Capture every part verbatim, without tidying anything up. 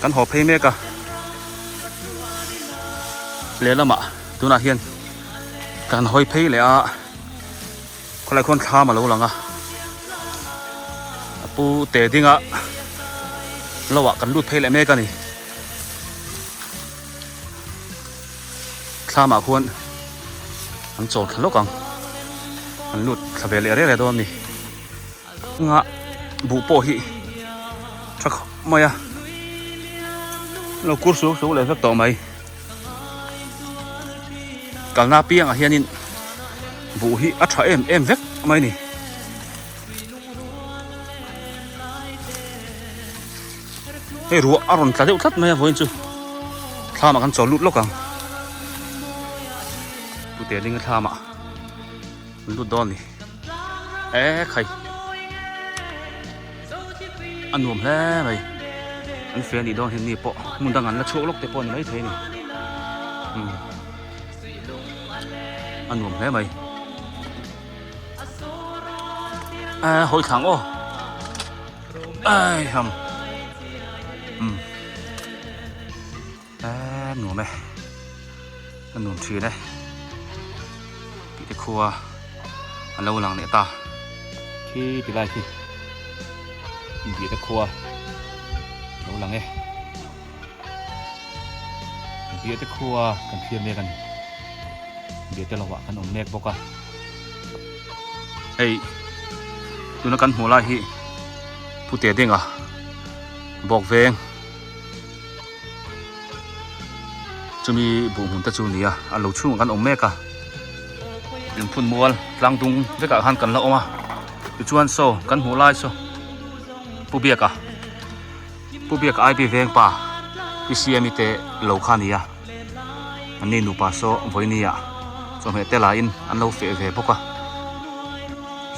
Kan haw phei mek a. Leh lam a, tuna hian kan haw phei leh a. Khawlai khuan thlam a lo lang a. A Pu Teding a lo ah kan lut phei leh mek a ni. Thlam ah khuan an chawl thla lawk ang. An lut thla ve leh reh reh dawn a ni. Nga buh pawh hi ṭha khawp mai a. Lo kur suak suak leh vek tawh mai. Kalna piang ah hianin buh hi a ṭha em em vek mai ni. Hei, ruah a rawn tla deuh tlat mai a vawiin chu. Thlam ah kan chawl lut lawk ang. Pu Teding a thlam ah lut dawn ni. E khai. A nuam hle mai. An fe a nih dawn hi ni pawh. Hmun dang an la chhuak lawk te pawh a ni mai thei ni. Hmm. A nuam hle mai. A, hawi thlang aw. Ai, ham. Hmm. A nuam e. A nuam ṭhin e. Biate khua a lo lang leh ta. Khi ti lai khi. Biate khua a lo lang e. Biate khua kan thlir mek a ni. Biate lo ah kan awm mek bawk a. Hei, tuna kan hmuh lai hi Pu Teding a bawk veng. Chumi buh hmun te chu ni a, a lo chhung kan awm mek a. Lungphun mual tlang dung vek ah khan kan la awm a. Tichuan saw kan hmuh lai saw Pu Biak a, Pu Biak a I P veng pa, Pi Siami te lo kha ni a. An ni nupa saw vawi ni a chawhmeh te la in an lo feh ve bawk a.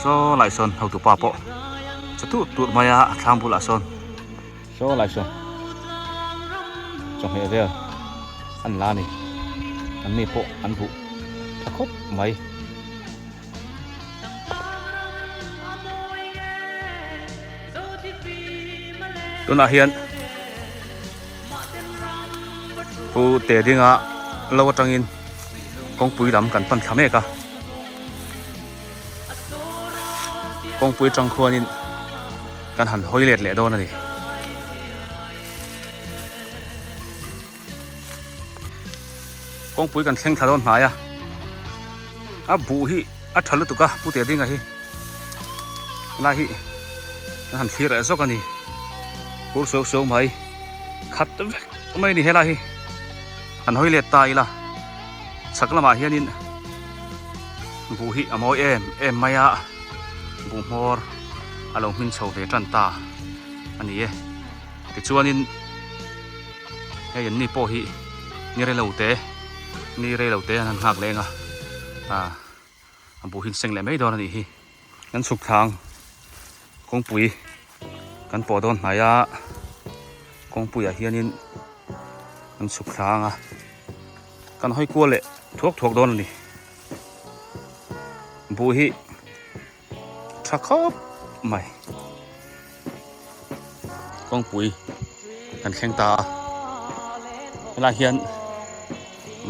Saw lai sawn hotupa pawh chatuh tuh mai a, a thlang bul ah sawn. Saw lai sawn chawhmeh vel an la ni. An ni pawh an buh ṭha khawp mai. Tunah hian Pu Teding a lo aṭangin kawngpui lam kan pan thla mek a. Kawngpui aṭang khuanin kan han hawi let leh dawn a ni. Kawngpui kan thleng thla dawn hnai a. A buh hi a ṭha lutuk a, Pu Teding a hi. Helai hi kan han thlir leh zawk a ni. Kur suau suau mai. Khat vek mai ni helai hi. Han hawi let ta ila. Chhak lamah hianin buh hi a mawi em em mai a. Buh hmawr a lo hmin chho ve ṭan ta a ni e. Tichuanin hei an ni pawh hi ni rei lo te, ni rei lo te an han nghak leng a. A, a buh hi an seng leh mai dawn a nih hi. Kan chhuk thlang kawngpui kan pawh dawn hnai a, kawngpuiah hianin kan chhuk thlang a, kan hawi kual leh thuak thuak dawn a ni. Buh hi ṭha khawp mai. Kawngpui kan thleng ta a. Helai hian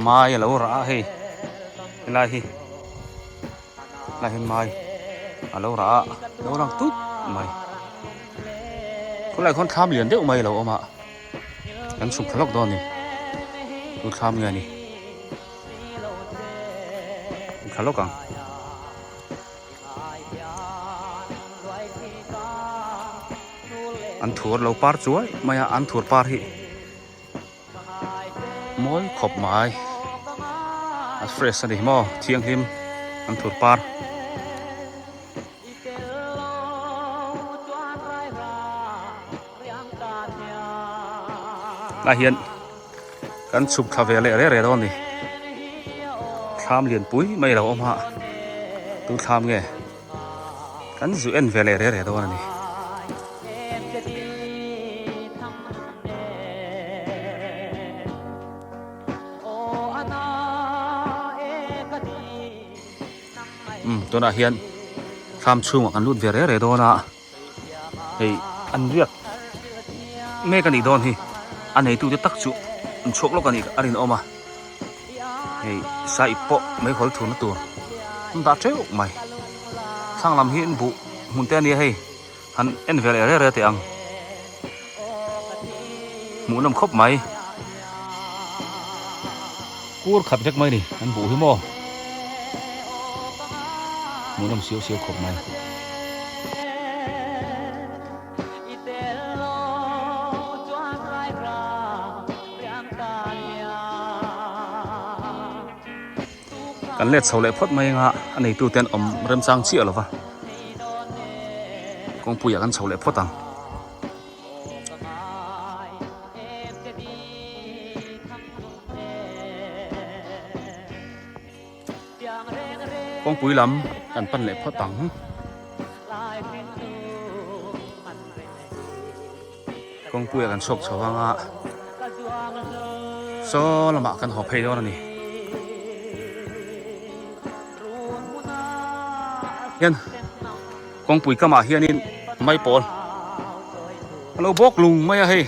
mai a lo rah a hei. Helai hi. Helai hian mai a lo rah a. Lo lang tut mai. Khulai khawn thlam lian deuh mai a lo awm a. Kan chhuk thla lawk dawn a ni. Tu thlam nge a ni. Thla lawk ang. An thur lo par chuai mai a, an thur par hi mawi khawp mai. A fresh a ni maw, thianghlim an thur par. Lai hian kan chhuk thla ve leh reh reh dawn a ni. Thlam lian pui mai lo awm a, tu thlam nge kan zu en ve leh reh reh dawn a ni. Hmm, tuna hian thlam chhungah kan lut ve rere dawn a. Hei, an riak mek a nih dawn hi. A neitute tak chu an chhuak lawk a nih a rinawm a. Hei, saip pawh meihawl thurna tur an dah teuh mai. Thlang lam hi an buh hmun te a nia hei. Han en ve leh rere teh ang. Hmuhnawm khawp mai. Kur khat vek mai ni, an buh hi maw. Hmuhnawm siau siau khawp mai. Kan let chho leh phawt mai ang a, a neituten awm remchang chiah lo va. Kawngpuiah kan chho leh phawt ang. Kawngpui lam kan pan leh phawt ang. Kawngpuiah kan chhuak chho ang a, saw lamah kan haw phei dawn a ni. Hian, kawngpui kamah hianin mai pawl a lo bawk lung mai a hei.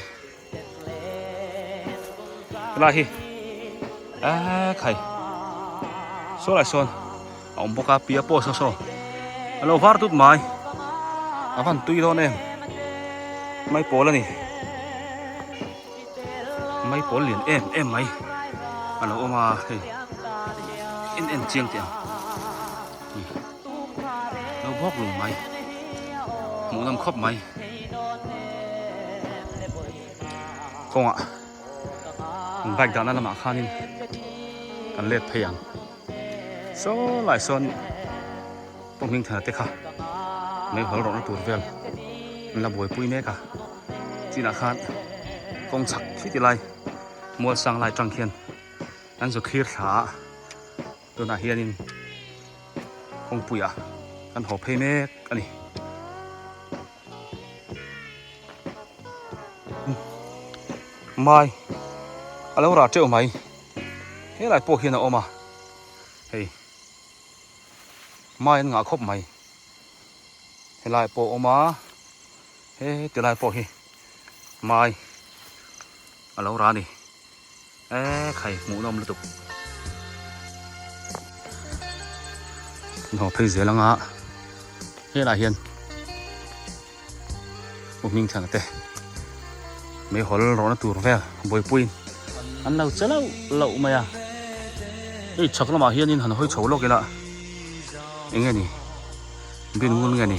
Lai hi. A khai. Saw lai sawn a awm bawk a, pia pawh saw saw. A lo var tut mai. A van tui dawn em. Mai pawl a ni. Mai pawl lian em em mai. A lo awm a hei. En en chiang teh ang. Lo bawk lung mai. Hmuhnawm khawp mai. Kawngah, an bike dahna lamah khanin kan let phei ang. Saw lai sawn Pu Hmingthana te kha meihawl rawhna tur vel an la buaipui mek a. Chinah khan kawng chhak khi ti lai, Mualsang lai tang khian an zaw khir thla a. Tunah hianin kawngpuiah kan haw phei mek a ni. Mai a lo ra teuh mai. Helai pawh hian a awm a. Hei. Mai an ngah khawp mai. Helai pawh a awm a. He, tilai pawh hi mai a lo ra a ni. E khai, hmuhnawm lutuk. An haw phei zel ang a. Helai hian Pu Hmingthana te meihawl rawhna tur vel buaipuiin an lo che lauh lauh mai a. Hei, chhak lamah hianin han hawi chho lawk ila. Eng nge ni? Bin ngun nge ni?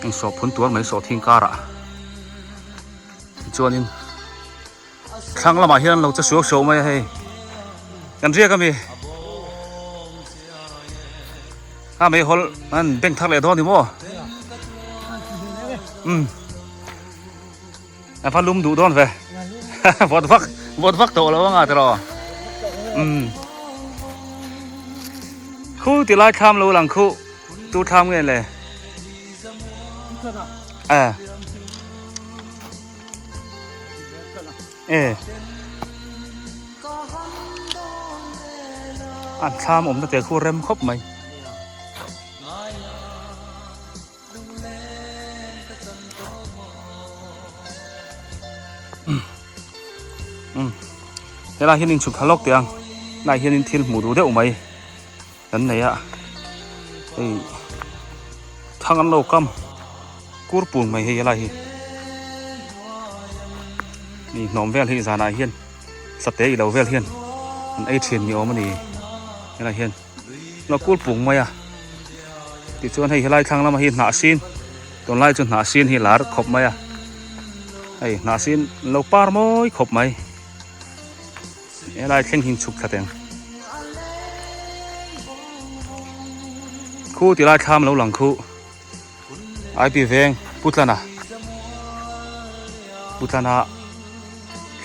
Eng sawh phun tuar mai sawh thing karah. Chuanin thlang lamah hian an lo che suau suau mai a hei. Kan riak a mi. A, meihawl an beng thak leh dawn ni maw? Um. A va lum duh dawn ve. Vawt vak, vawt vak tawh lo ang a tiraw. Um. Khu tilai thlam lo lang khu. Tu thlam nge le. A. E. An thlam awmna te khu rem khawp mai. Um. Helai hian inchhuk thla lawk teh ang. Nai hian in thil hmuh duh deuh mai kan nei a. Hei, thang an lo kam. Kur pung mai hei helai hi. Ni hnawm vel hi zanah hian, sate ilo vel hian an ei ṭhin ni awm a ni. Helai hian lo kur pung mai a. Tichuan hei, helai thlang lama hi hnah sin, tunlai chu hnah sin hi lar khawp mai a. Hei, hnah sin lo par mawi khawp mai. Helai thleng hin chhuk thla teng. Khu tilai thlam lo lang khu. Aipi veng, Pu Tlana. Pu Tlana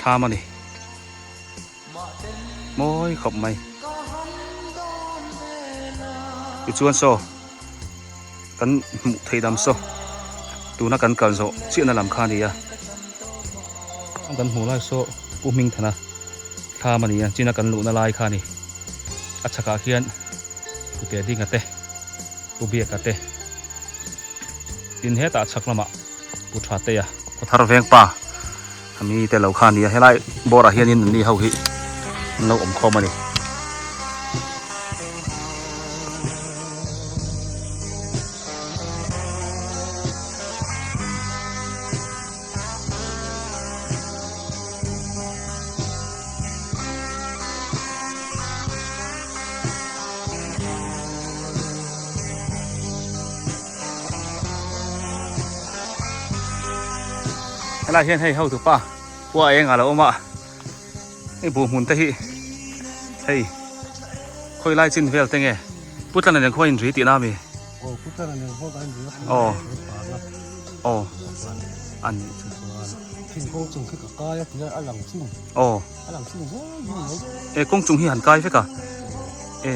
thlam a ni. Mawi khawp mai. Tichuan saw, kan hmuh theih dam saw, tuna kan kal zawh chiahna lam kha a ni a. Kan hmuh lai saw, Pu Hmingthana thlam a ni a, china kan luhna lai kha a ni. A chhakah khian Pu Teding a te, Pu Biak a te. Tin he ta chak lama, Pu Thate a. Kawthar veng pa. A mi te lo kha ni a, he lai bawr a hian in ni ho hi. Lo awm khawm a ni. Helai hian hei hotupa, Pu Eng a lo awm a. Hei bu hmun te hi. Hei. Khawi lai chin vel te nge. Pu Tlananeng khawi in ri tihna mi. Aw, Pu Tlananeng khawi in ri. Aw. Aw. An. Thing kawng chung khi ka kai a, tia a lang chung. Aw. A lang chung zo zo lo. E, kawng chung hi han kai vek a. E.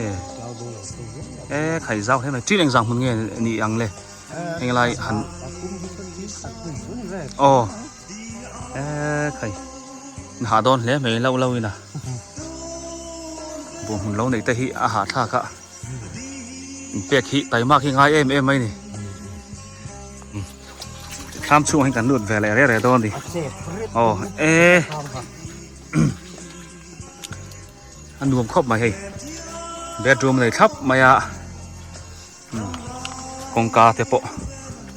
E, khai zau hle mai. Tin Eng zang hmun nge ni ang le. Heng lai han. Aw. E, khai. Hah dawn hle mai lo lo in a. Bu hmun lo nei te hi a ha thlak a. Pek hi, taimak hi ngai em em mai ni. Thlam chhung hi kan lut ve leh reh reh dawn ni. Aw, e. A nuam khawp mai hei. Bedroom nei thlap mai a. Hmm. Kawngka te pawh.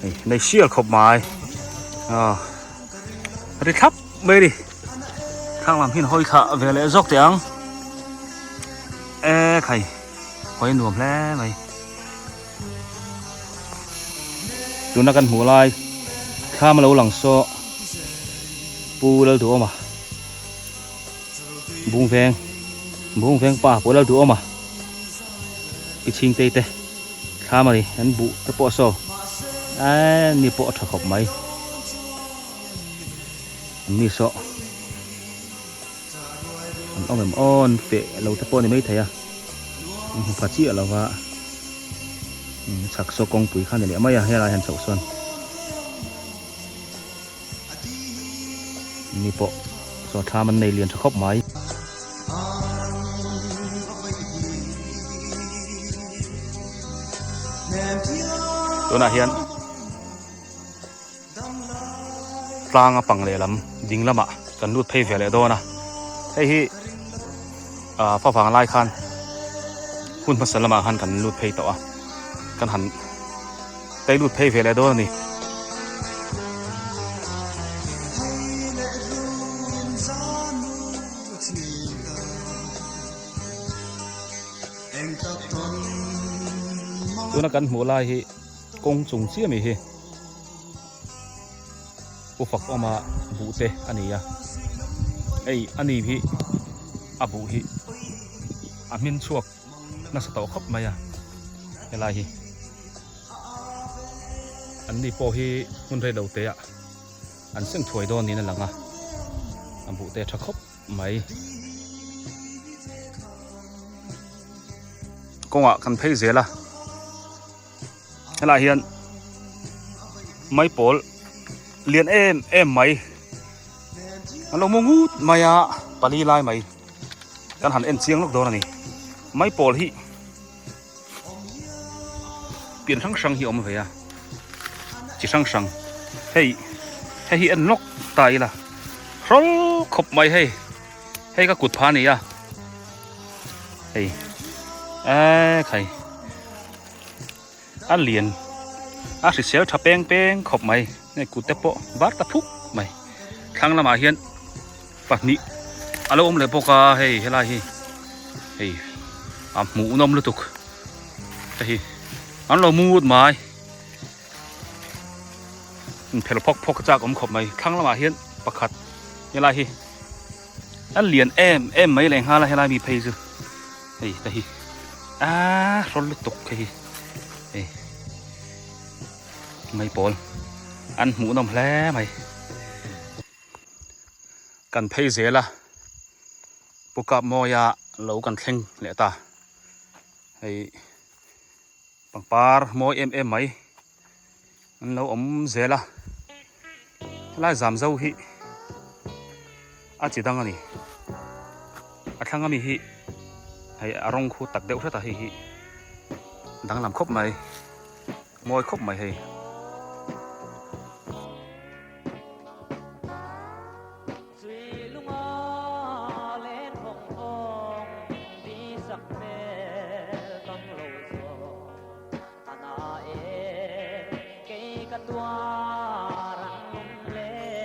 Hei, nei sial khawp mai. A. Ri thlap mai ni. Thlang lam hin hawi thla ve leh zawk teh ang. E khai. Hawi nuam hle mai. Tuna kan hmuh lai. Thlam a lo lang saw. Pu Lalduhawma. Bungveng, Bungveng pa Pu Lalduhawma. Pi Chhingtei te. Thlam a ni, an buh te pawh saw. An ni pawh a ṭha khawp mai. An ni saw. An awm em aw, an feh lo te pawh ni mai thei a. An hmu pha chiah lo va. Hmm, chhak saw kawngpui kha ni leh mai a, helai han chhoh sawn. Ni pawh saw thlam an nei lian ṭha khawp mai. Tunah hian tlang a pang leh lam ding lamah kan lut phei ve leh dawn a. Hei hi, a, favang lai khan hun hmasa lamah khan kan lut phei tawh a. Kan han tei lut phei ve leh dawn a ni. Tuna kan hmuh lai hi kawng chung chiah mi hi. Pu Fakawma buh te a ni a. Hei, a ni hi, a buh hi. A hmin chhuak nasa tawh khawp mai a. Helai hi. An ni pawh hi hmun rei lo te ah. An seng thuai dawn niin a lang a. A buh te ṭha khawp mai. Kawngah kan phei zel a. Helai hian mai pawl lian em em mai. An lo mu ngut mai a, pali lai mai. Kan han en chiang lawk dawn a ni. Mai pawl hi pian hrang hrang hi awm ve a. Chi hrang hrang. Hei, hei hi en lawk ta ila. Hrawl khawp mai hei. Hei ka kut pha a ni a. Hei. E, khai. A lian. A hrisel ṭha peng peng khawp mai. Hei kut te pawh var ta phuk mai. Thlang lamah hian pahnih a lo awm leh bawk a, hei, helai hi. Hei. A hmuhnawm lutuk. Hei hi. An lo mu ngut mai. Phel phawk phawk chak awm khawp mai. Thlang lamah hian pakhat. Helai hi. A lian em em mai leh nghal a helai mi phei chu. Hei, ta hi. A, hrawl lutuk hei hi. Hei. Mai pawl. An hmuhnawm hle mai. Kan phei zel a. Pu Kapmawia lo kan thleng leh ta. Hei. Pangpar mawi em em mai an lo awm zel a. Helai zam zo hi a chi dang a ni. A thlang a mi hi, hei, a rawng khu tak deuh hret a hei hi. Danglam khop mai. Mawi khop mai hei.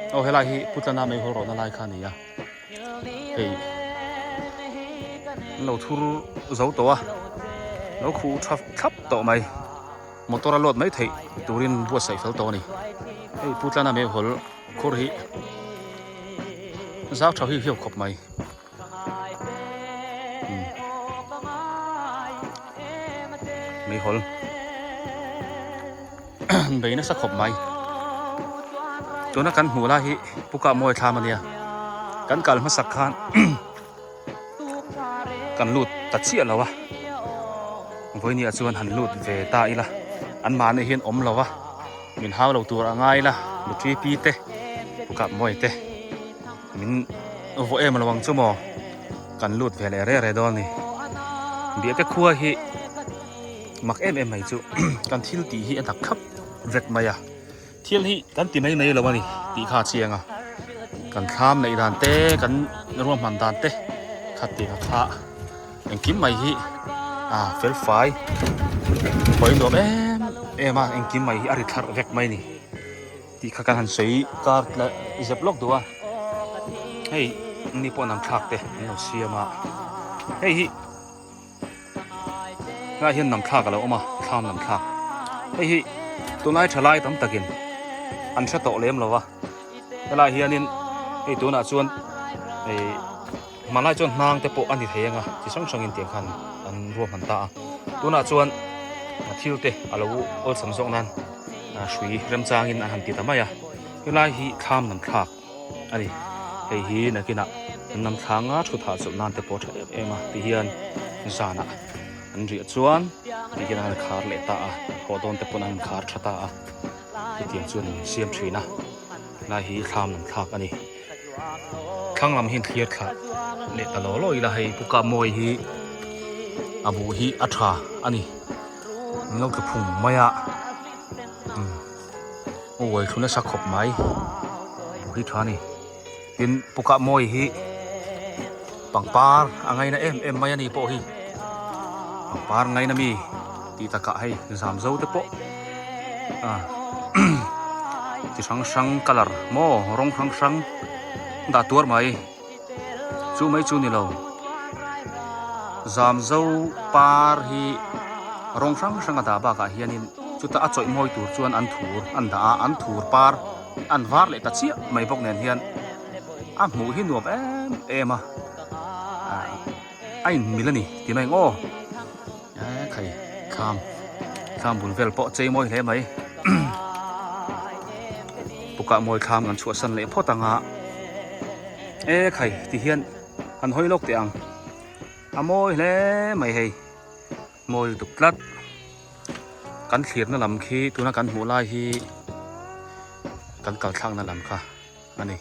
Aw, helai hi Pu Tlana Meihol rona lai kha ni a. Hei. Lo thur zo to a. Lo khu tha thlap to mai. Motor a load mai thei turin buatsai fel to ni. Hei, Pu Tlana Meihol khur hi. Zau thau hiu hiu khop mai. Hmm. Meihol. Bei nasa khop mai. Tuna kan hmu lai hi Pu Kapmoi thlam a nia. Kan kal hmasak khan kan lut ta chiah lo a. Voi nia chuan han lut ve ta ila. Anmahni hian awm lo a. Min hau lo tur a ngai la. Lutri pi te. Pu Kapmoi te. Min vaw em lo ang chu maw. Kan lut ve leh reh reh dawn ni. Biate khua hi mak em em mai chu. Kan thil tih hi a dak khap vek mai a. Thil hi kan ti mai mai lo a ni tih kha chiang a. Kan thlam neih dan te, kan ruahman dan te kha ti kha kha. Engkim mai hi, a, fel fai. Hawi nuam em em a, engkim mai hi a ri thlar vek mai ni. Tih kha kan han sawi kar tla zep lawk duh a. Hei, ni pawh nam thlak te an lo siam a. Hei hi, helai hian nam thlak a lo awm a, thlam nam thlak. Hei hi, tunlai ṭhalai tam takin an hre tawh lem lo a. Helai hianin, hei tunah chuan, hei, hmanlai chuan hnang te pawh a ni thei ang a, chi hrang hrangin tiang khan an ruahman ta a. Tunah chuan, a, thil te a lo awlsam zawk nan, a, hrui remchangin an han ti ta mai a. Helai hi thlam nam thlak a ni. Hei hi nakinah an nam thlanga ṭhuthah chawlh nan te pawh a ṭha em em a, ti hian zanah an riah chuan, ti hian an han khar leh ta a, haw dawn te pawn an han khar ṭha ta a. Hetiang chuan an siam ṭhin a. Helai hi thlam nam thlak a ni. Thlang lam hi an thlir thla leh ta law law ila, hei Pu Kapmoi hi a buh hi a ṭha a ni. An lo tlu phung mai a. Hmm. Uai, thluna sa khawp mai. Buh hi ṭha a ni. Tin, Pu Kapmoi hi pangpar a ngaina em em mai a ni pawh hi. Pangpar ngaina mi tih takah hei, zam zo te pawh. A, chi hrang hrang colour maw, rawng hrang hrang dah tuar mai. Chu mai chu ni lo. Zam zo par hi rawng hrang hrang a dah bakah hianin, chuta a chawih mawi tur chuan an thur, an dah a, an thur par, an var leh ta chiah mai bawk nen hian, a hmuh hi nuam em em a. A, a inmil a ni, ti mai ang aw. E khai, thlam, thlam bul vel pawh chei mawi hle mai. Pu Kapmoi thlam kan chhuahsan leh phawt ang a. E khai, ti hian han hawi lawk teh ang. A mawi hle mai hei. Mawi lutuk tlat. Kan thlirna lam khi tuna kan hmuh lai hi kan kalthlakna lam kha a ni.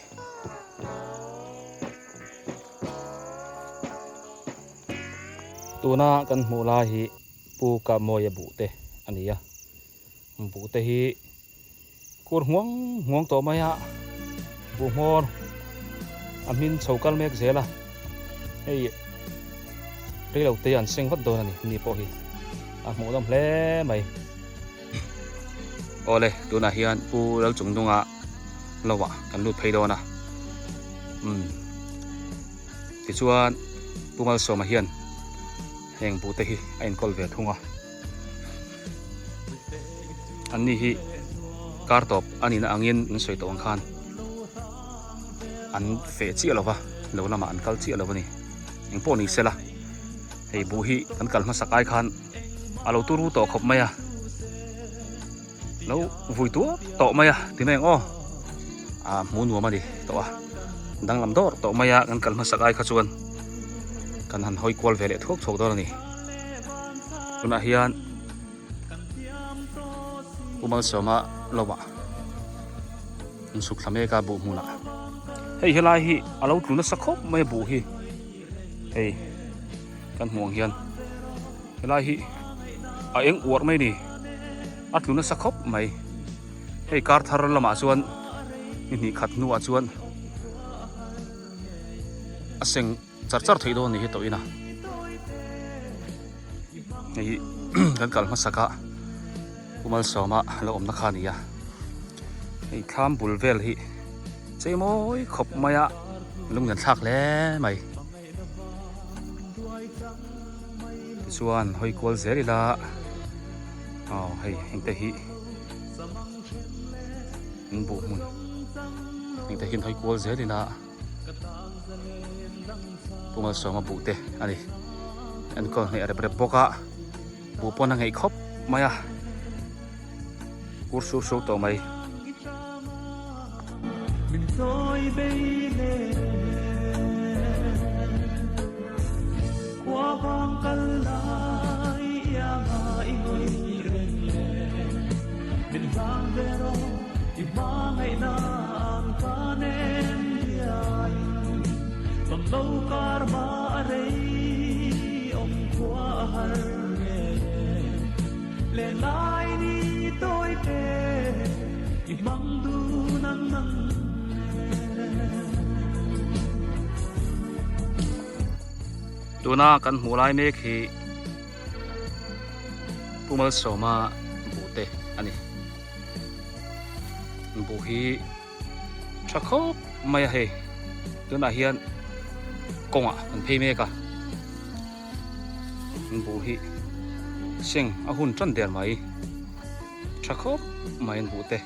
Tuna kan hmuh lai hi Pu Kapmoi a buh te a ni a. Buh te hi kur hmuang hmuang tawh mai a. Buh hmawr a hmin chho kal mek zel a. Hei, rei lo te an seng vat dawn a ni, ni pawh hi. A hmuh dawm hle mai. Awle, tunah hian Pu Lalchungnunga lo ah kan lut phei dawn a. Um. Tichuan, Pu Malsawma hian heng buh te hi a inkawl ve thung a. Anni hi kar tawp a nihna angin in sawi tawh ang khan, an feh chiah lo va, lo lamah an kal chiah lo a ni. Engpawh ni sela, hei buh hi kan kal hmasak ai khan, a lo turu tawh khawp mai a, lo vui tuah tawh mai a, ti mai ang aw. A, hmu nuam a ni tawh a, danglam dawr tawh mai a, kan kal hmasak ai kha chuan kan han hawi kual ve leh thuak thuak dawn a ni. Tunah hian Pu Malsawma lo ah in suk thla mek a buh hmunah. Hei, helai hi a lo tlu nasa khawp mai a buh hi. Hei, kan hmuh ang hian. Helai hi A eng uat mai ni. A tlu nasa khop mai. Hei, Carter lama chuan, ni hnih khat hnua chuan a seng char char thei dawn ni hi tawh ina. Hei, kan kal hmasak a, Pu Malsawma lo awmna kha a ni a. Hei, thlam bul vel hi chei mawi khop mai a, lunglen thlak hle mai. Tichuan, hawi kual zel ila. Aw, hei, hengte hi. An buh hmun. Hengte hian hawi kual zel ila. Pu Malsawma buh te a ni. An kawl hneh rep rep bawk a. Buh pawn a ngeih khop mai a. Kur su su tawh mai. Min tawi bei le, khua vang kal lai, i ama i ngoi reng le. Min vang ve rawh, i hmangaihna ang ka nen hiai. Bang lo kar ma a rei, awm khua a har nge. Lenlai ni tawite, i hmang dun ang nang. Tuna kan hmuh lai mek hi Pu Malsawma buh te a ni. Buh hi ṭha khawp mai a hei. Tunah hian kawngah kan phei mek a. Buh hi seng a hun ṭan der mai. Ṭha khawp mai an buh te.